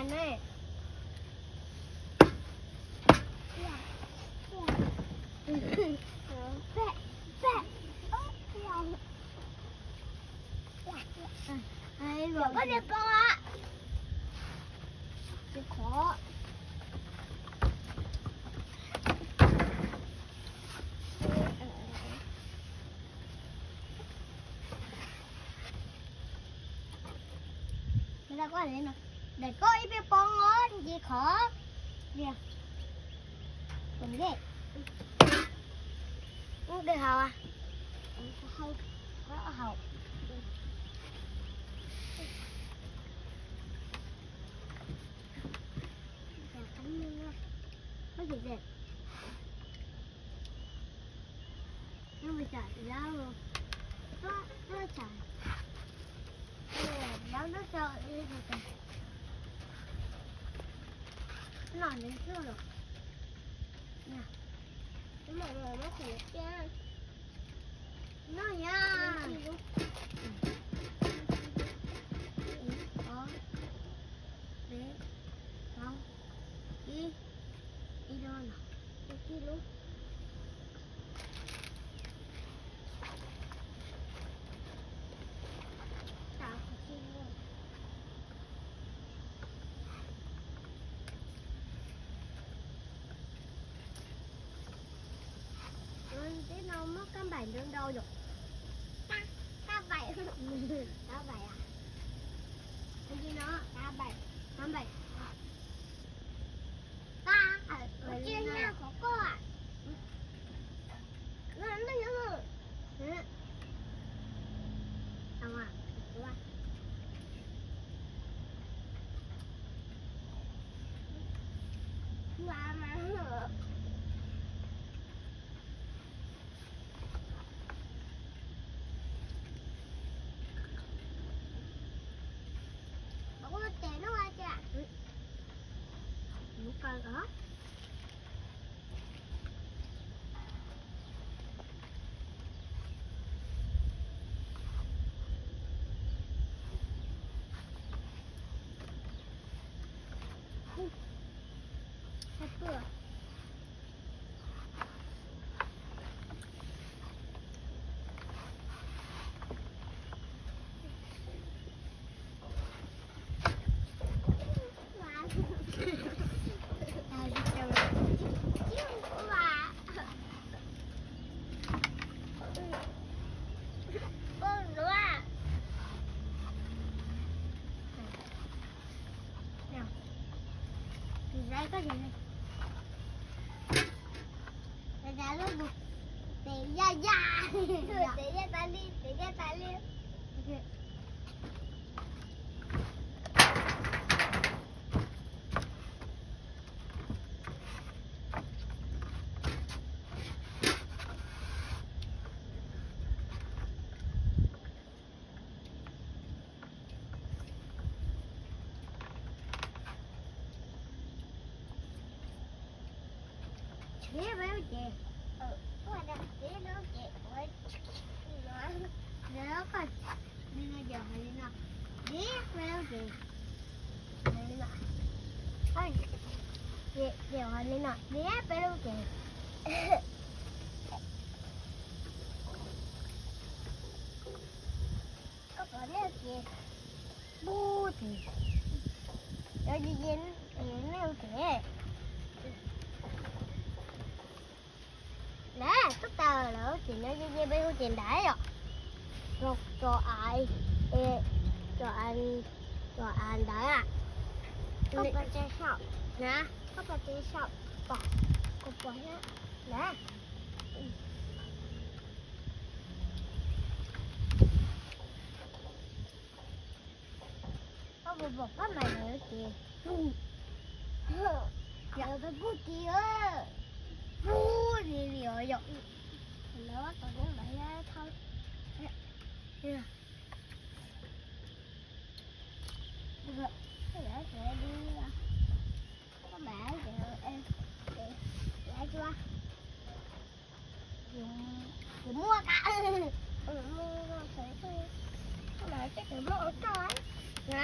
ne. Koj niag pog, tsis qhov. Daim koj ib peb poob os, tsis qhov. Ub, dej haus, haus. No ya. Ib, ob, peb, plaub, tsib, ib lub no, ib lub. Tej no muab kab npaim ntau ntau yom. Kab npaim, kab npaim, kab npaim, kab npaim. Ua cia nyaj qhov koj. Tes ya ya, tes ya tas li, tes ya tas li. Tsis peb lub ces, ua da peb lub ces ua, no koj, li no ces hais li no, peb lub ces, hais li no, ces hais li no, peb lub ces. Koj pom nej ces, pub ces, cov ye ye, nej hu ces, na, tub taws lawm ces nyob ye ye peb hu ces ntawd yom. Tso av, tso av, tso av ntawd. Koj pom tsev saum, na, koj pom tsev saum, pom, koj pom thiab, na. Koj puas pom koj mas lawm ces, yog peb pub ti, pub li li os yom. Lawv tom no mas, koj mas, kuv muaj ka, kuv muaj, koj mas, koj muaj ua roj na.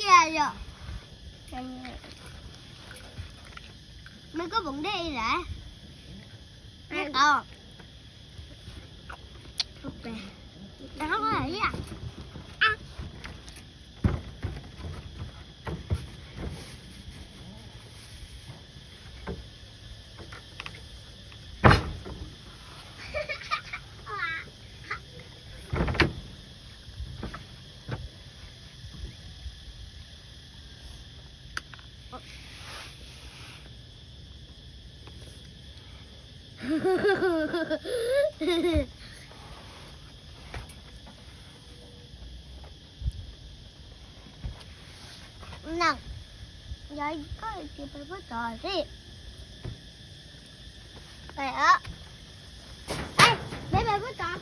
kiag yom. Me koj poom dej ib lawm. Dej qab. Nag, yog koj tsis pais puag tod xwb. Pais os. Peb pais puag tod.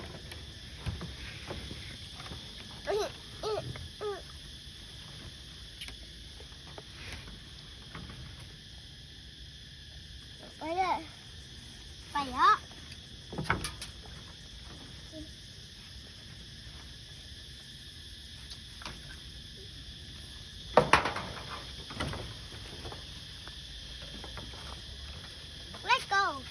Pais os. Let's go.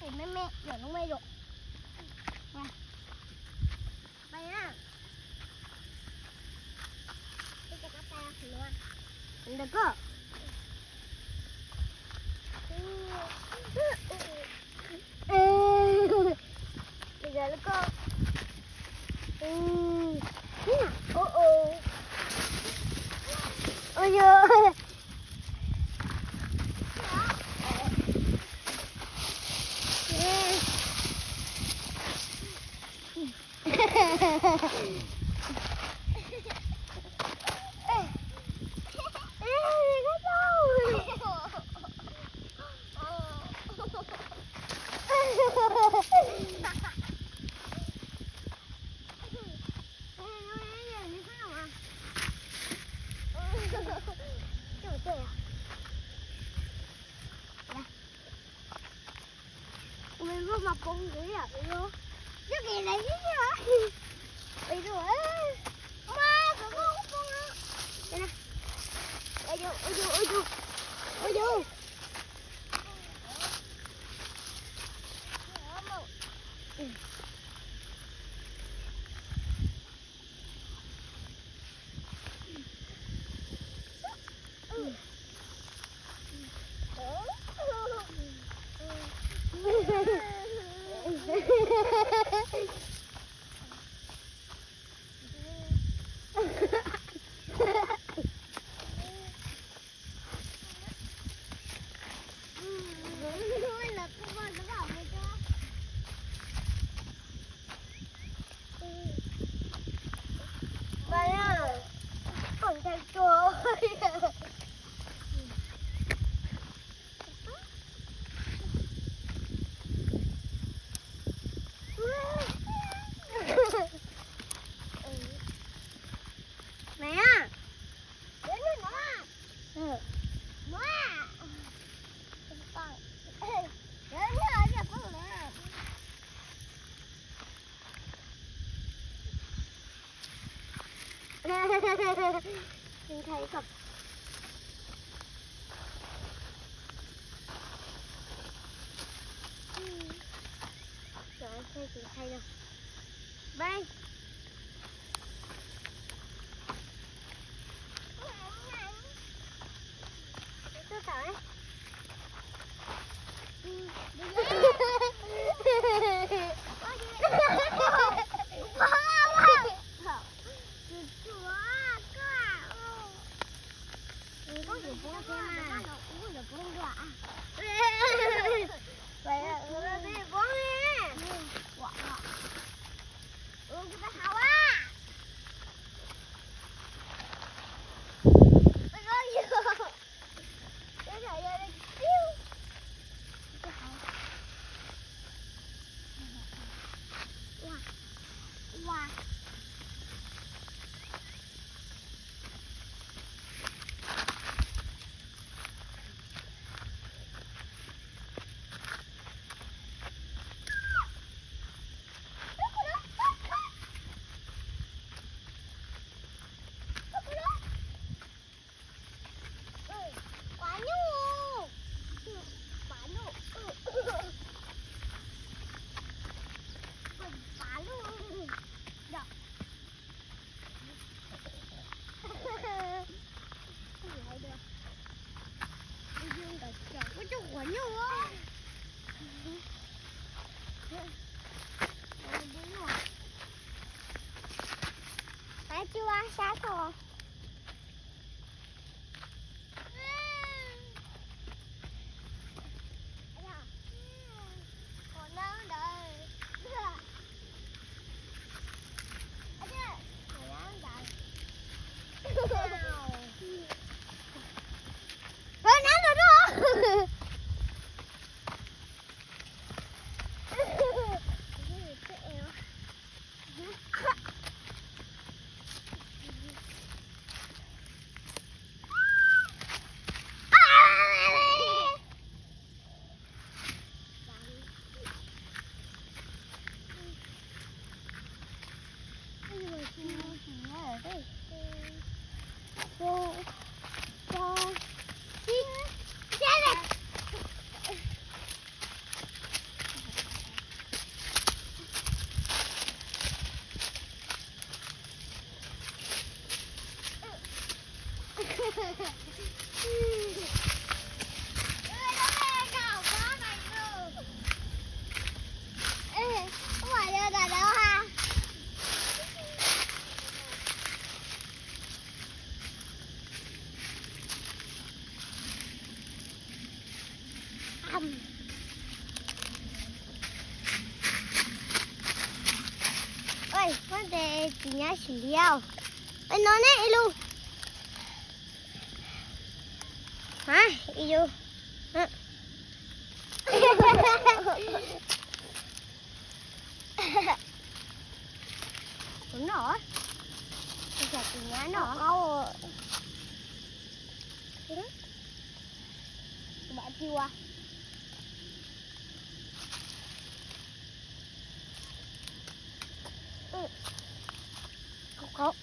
Me me, yog lub me yom. Ntawm koj. Ua, ua, ua, ua. Ntshai kom. Ntshai no. Bay. Tuaj tom. Koj yuav poob thiab mas. Koj yuav poob dua. Poob ne. Ua, ua, ua, ua, ua. Qhov nyuj, pam nyuj, pam nyuj. Ua cov qhov nyuj. Pab cua sab tod. Ej, muab tes txiv nyab sim liab. Ej, no ne ib lub. Ib lub. Kuv noj, kuv xav txiv nyab noj. Kuv mam cua. Qhov, qhov.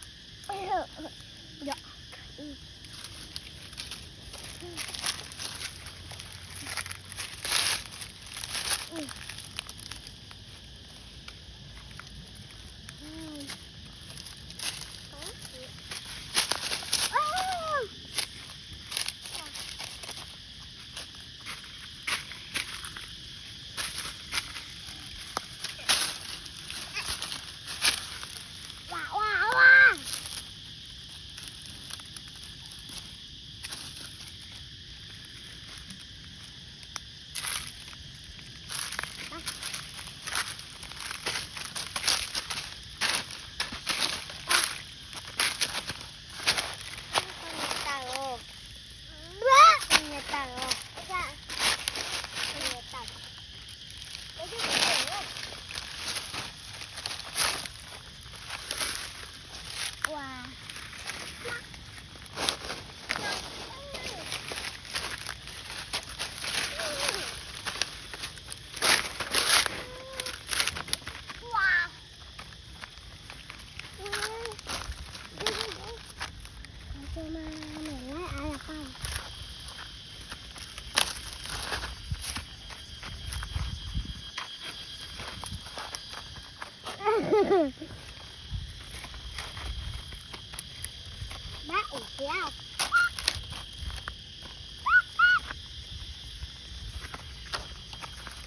Bab ua tiag.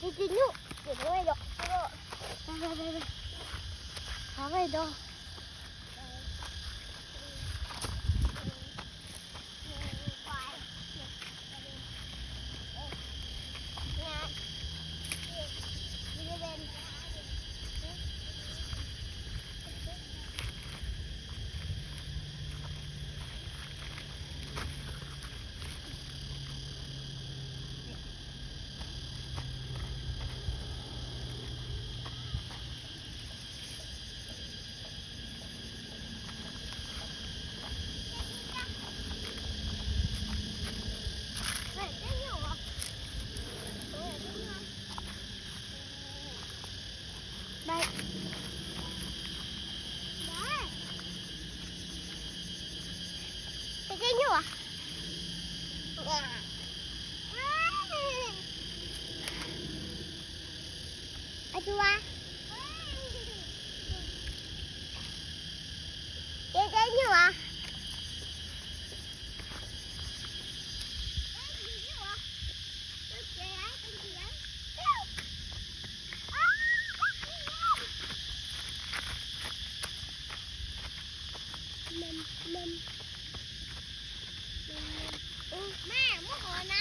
Tus nyuj, tus nyuj yog, thov vij do. Tus nyuj. Tus nyuj. Cov phob no.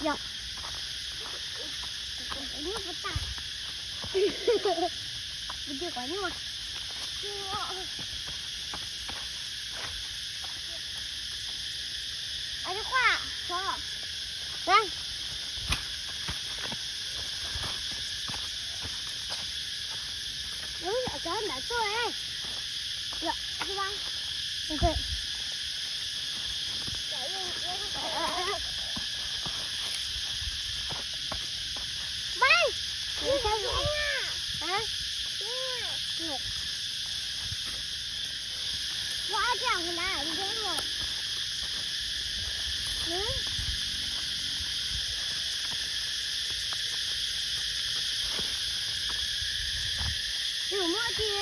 Yog. Ua tiag, kom nyuaj. Ua tiag, qhuaj, tso. Cov ntawd tuaj. Muaj tiag.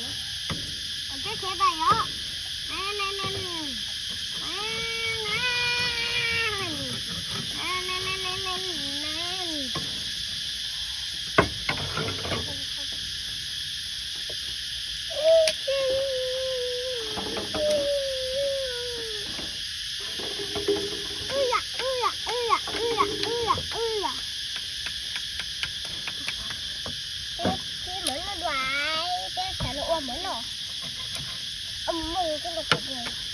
Kom tib khiav tas yom. Wb yam, wb yam, wb yam, wb yam, wb yam, wb yam. Peb kib mov noj dua, peb sawv los ua mov noj. Ua mov noj koj nkaus pom pes.